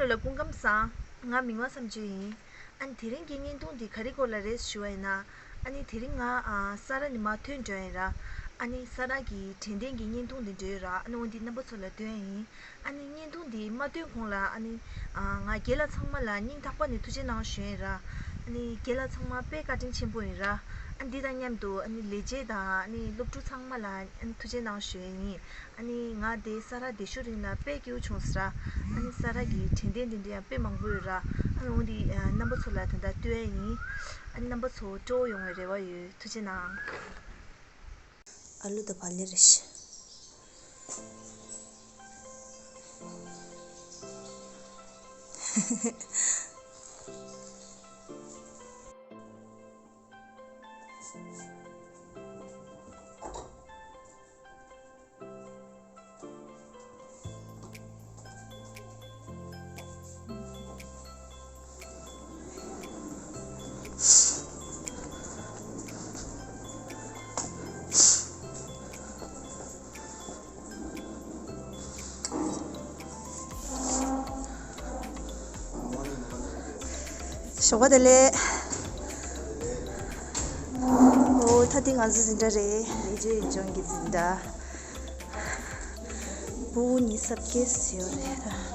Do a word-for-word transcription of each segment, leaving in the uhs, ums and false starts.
ལ་སྐུ་ཁམས་བཟང་། ང་མིང་དབང་བསམ་གྲུབ་ཡིན། ཨ་ནི་དེ་རིང་གི་བརྙན་ཐུང་འདི་ག་རེ་སྐོར་ལ་རེད་ཞུ་བ་ཡིན་ན། ཨ་ནི་དེ་རིང་ང་ཨ་ས་ར་ནས་མར་ཐོན་འགྲོ་ཡིན་ར། ཨ་ནི་ས་ར་གི་དྲན་རྟེན་གྱི་བརྙན་ཐུང་འདི་འགྲོ་ཡོད་ར། ཨ་ནི་འོ་འདི་རྣམ་པ་ཚོ་ལ་སྟོན་ཡིན། ཨ་ནི་བརྙན་ཐུང་འདི་མ་སྟོན་གོང་ལ་ཨ་ནི་ཨ་ང་རྒན་ལགས་ཚང་མ་ལ་སྙིང་ཐག་པ་ནས་ཐུགས་རྗེ་གནང་ཞུ་ཡིན་ར། ཨ་ནི་རྒན་ལགས་ཚང་མ་དཔེ་བཀའ་དྲིན་ཆེན་པོ་ཡིན་ར། ཨ་ནི་འདི་དང་མཉམ་དུ་ཨ་ནི་ལས་བྱེད་དང་ཨ་ནི་སློབ་ཕྲུག་ཚང་མ་ལ་ཨ་ནི་ཐུགས་རྗེ་གནང་ཞུ་ཡིན། ཨ་ནི་ང་དེ་ས་ར་བསྡད་ཤུལ་རིང་ལ་དཔེ་སྐྱིད་པོ་བྱུང་ཟེར། ཨ་ནི་ས་ར་གི་དྲན་རྟེན་དེ་འདྲ་ཡང་དཔེ་མང་པོ་ཡོད་ར། ཨ་ནི་འོ་འདི་རྣམ་པ་ཚོ་ལ་ད་ལྟ་སྟོན་ཡ་ཡིན། ཨ་ནི་རྣམ་པ་ཚོ་སྤྲོ་བོ་ཡོང་བའི་རེ་བ་ཡོད། ཐུགས་རྗེ་གནང་། ཨ་ལུ་དང་བག་ལེབ་རེད་ཤག་ཞོགས་པ་བདེ་ལེགས། ཨོ་ད་འདི་ང་ཚོ་འཛིན་གྲྭ་རེད། ལས་བྱེད་ལྗོངས་ཀྱི་འཛིན་གྲྭ། བུ་གཉིས་སབ་ཀེ་ཟེར་ཡོད་རེད་ད།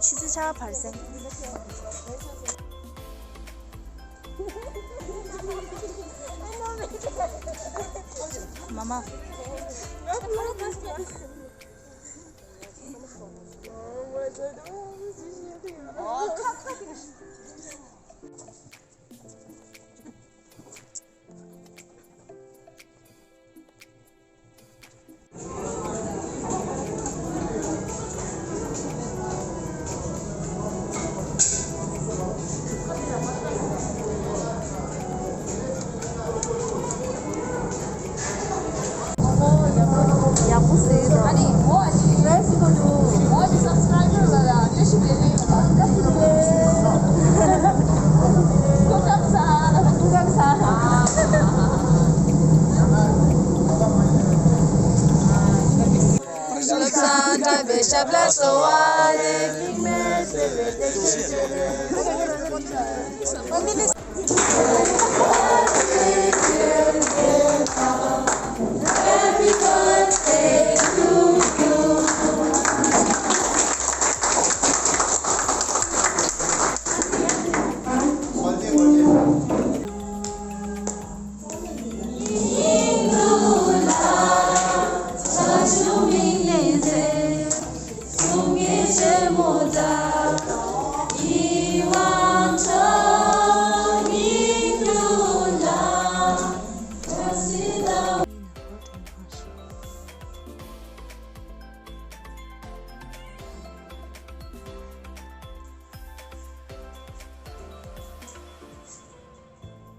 ཆུ་ཚོད་ཆ་བར་སེང་། མ་མ། ཡག་པོ་བཟོས་འདུག་ཨ་ནི་འོ་ཨ་ནི་ཨོ་ཨ་ནི་སབ་སི་ཀ་རའིབ་ལ་ཡ་བཀྲ་ཤིས་བདེ་ལེགས། སྐུ་ཁམས་བཟང་། སྐུ་ཁམས་བཟང་།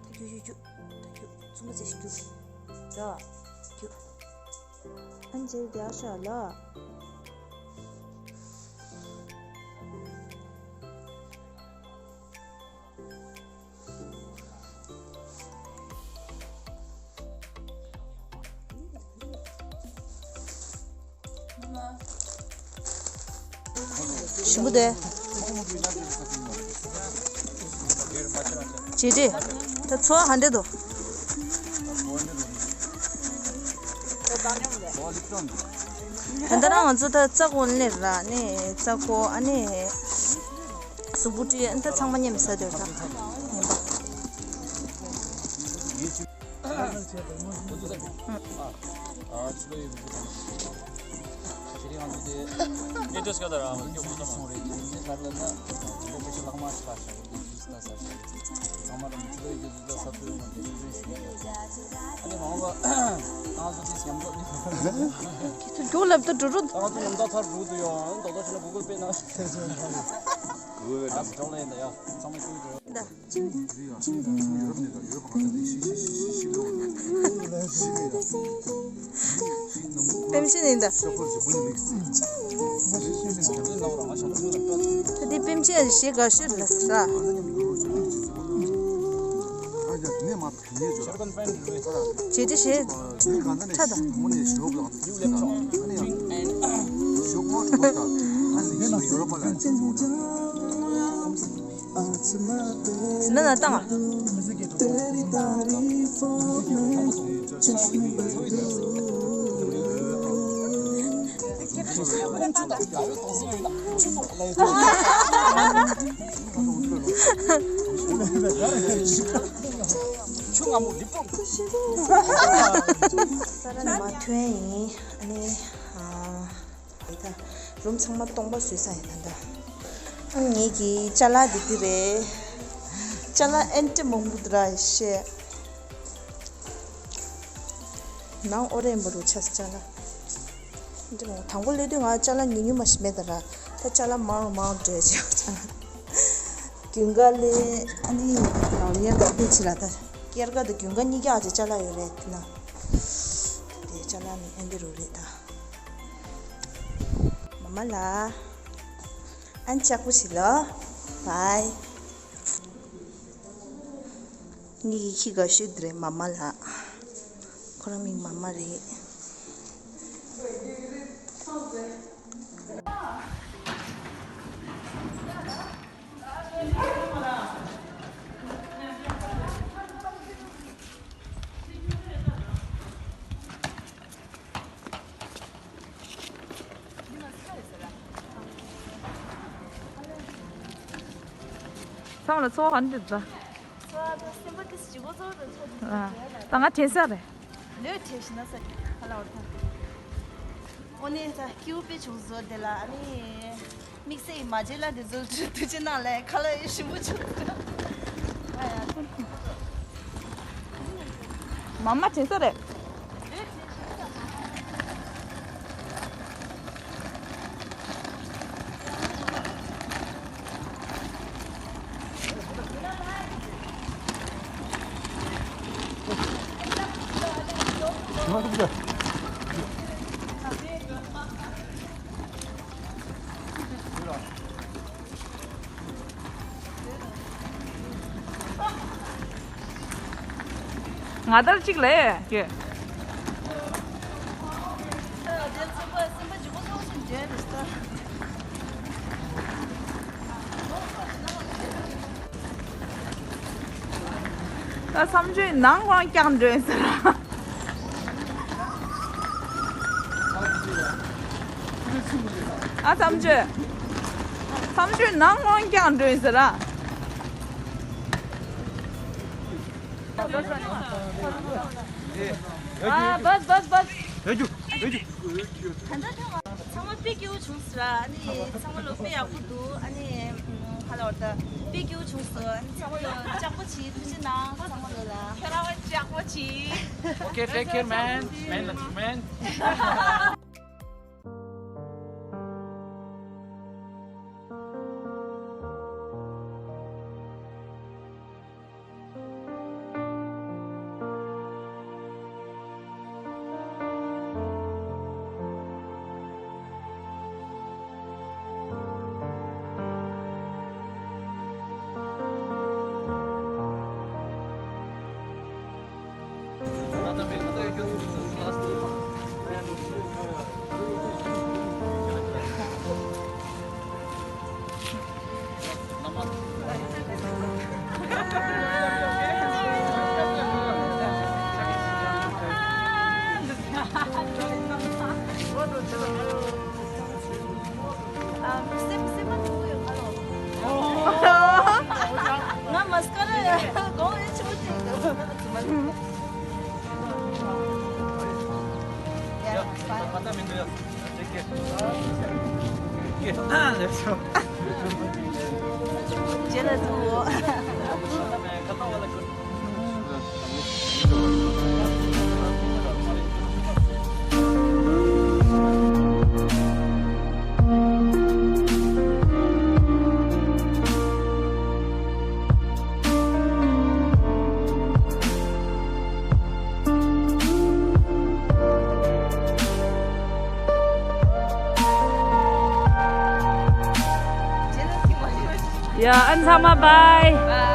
ད་རྒྱུག་རྒྱུག་རྒྱུག་ད་རྒྱུག་ཚུགས་མ་ཚེ་ཞིག་རྒྱུག་ད་རྒྱུག་ཨན་ཇེ་རྒྱག་ཤག་ལ། ཞིམ་པོ་དེ། ཇེ་ཏྲེ། ད་ཚོ་ཧ་འདྲེ་དོ། ད་ལྟ་རང་ང་ཚོ་ད་རྩ་གོང་ལེར་ར་ནི་རྩ་གོ་ཨ་ནི། གཟུགས་པོ་བཀྲུས་ཨ་ནི་ད་ཚང་མ་མཉམ་ཟ་འདོད་ད། རྒྱུགས་ལབ་ཏུ་འགྲོ་རུ། པེམ་ཆེན་ཡིན་ད། ད་དེ་པེམ་ཆེན་ཞེ་དགའ་ཤོས་ལ་ཟེར་ར། བྱེད་དེ་ཞེ་ཁྲ་དང་། ཟིན་ན་ན་བཏང་ཨ། ས་ར་ནས་མར་ཐོན་ཡིན། ཨ་ནི། ཨ། ད་རུམ་ཚང་མ་སྟོང་པ་བཟོས་ས་ཡིན་ན་ད། ཨ། ངེད་ཀྱི་ཅ་ལག་འདི་འདི་རེད། ཅ་ལག་ཨེན་ཏི་མང་པོ་འདུག་ར་ཤེས། ནང་ཨོ་རེན་པ་རུ་ཆ་ཅ་ལག་ཨེན་ཏི་མང་པོ། དང་པོ་སླེབས་དུས་ང་ཅ་ལག་ཉུང་ཉུང་མ་ཞིག་མེད་ད་ར། ད་ཅ་ལག་མང་རུ་མང་རུ་འགྲོ་ཡ་ཅ་ལག་རྒྱུན་ག་ལས་ཨ་ནི་ལའོ་ཡན་ག་ཕེ་ཆི་ར་ད། སྐྱེར་ག་དང་རྒྱུན་ག་གཉིས་ཀ་ཨ་ཅེ་ཅ་ལག་ཡོད་རེད་དེ་ན། དེ་ཅ་ལག་ནི་ཨེ་འདི་རུ་རེད་ད། མ་མ་ལ། ཨན་ཅག་པོ་ཞིག་ལ། བའི། ངེད་ཀྱི་ཁྱི་དགའ་ཤོས་འདི་རེད་མ་མ་ལ། ཁོ་རང་མིང་མ་མ་རེད། ཚང་མ་ལ་ཚོགས་ག་འདྲ་འདུག་ཚོགས་ད་སེམས་པ་ཏིས་ལྗིད་པོ་ཚོགས་དང་ཚོགས་དུས་ཨ། ད་ང་དྲན་ས་རེད། ལོས་དྲན་ཤི་ན་ས་ཧ་ལ་བར་ཐང་། ཨོ་ནི་ད་སྐྱིའུ་དཔེ་བྱུང་བཟོ་དེ་ལ་ཨ་ནི། དམིགས་བསལ་ཡི་མ་བརྗེད་ལ་དེ་ཚོ་ཐུགས་རྗེ་གནང་ལས་ཁ་ལག་ཡོད་ཞིམ་པོ་བྱུང་། ཨ་ཡ། མ་མ་དྲན་ས་རེད། ང་ལྟར་གཅིག་ལས་ཀྱི། ད་བསམ་ཚུལ་ནང་ཁོང་རྐྱང་འགྲོ་ཡིན་ཟེར། ཨ་བསམ་ཚུལ། བསམ་ཚུལ་ནང་ཁོང་རྐྱང་འགྲོ་ཡིན་ཟེར། ཨ་བས་བས་བས། ཚང་མ་དཔེ་སྐྱིད་པོ་བྱུང་ཟེར། ཨ་ནི་ཚང་མ་ལོ་དཔེ་ཡག་པོ་འདུག་ཨ་ནི་ཧ་ལ་བར་ད་དཔེ་སྐྱིད་པོ་བྱུང་ཟེར། ཨ་ནི་ཚང་མ་ལོ་ལྕགས་པོ་བྱེད། ཐུགས་རྗེ་གནང་ཚང་མ་ལོ་ལ། ཁྱེད་རང་ལ་ལྕགས་པོ་བྱེད། Okay, take care, man. Man, man. ང་མ་སི་ཀ་ར་ཡ་གོང་ཨེ་ཆུ་ཅིག་འདུག་ཡ། ཨ་ཚང་མ་བྷའི།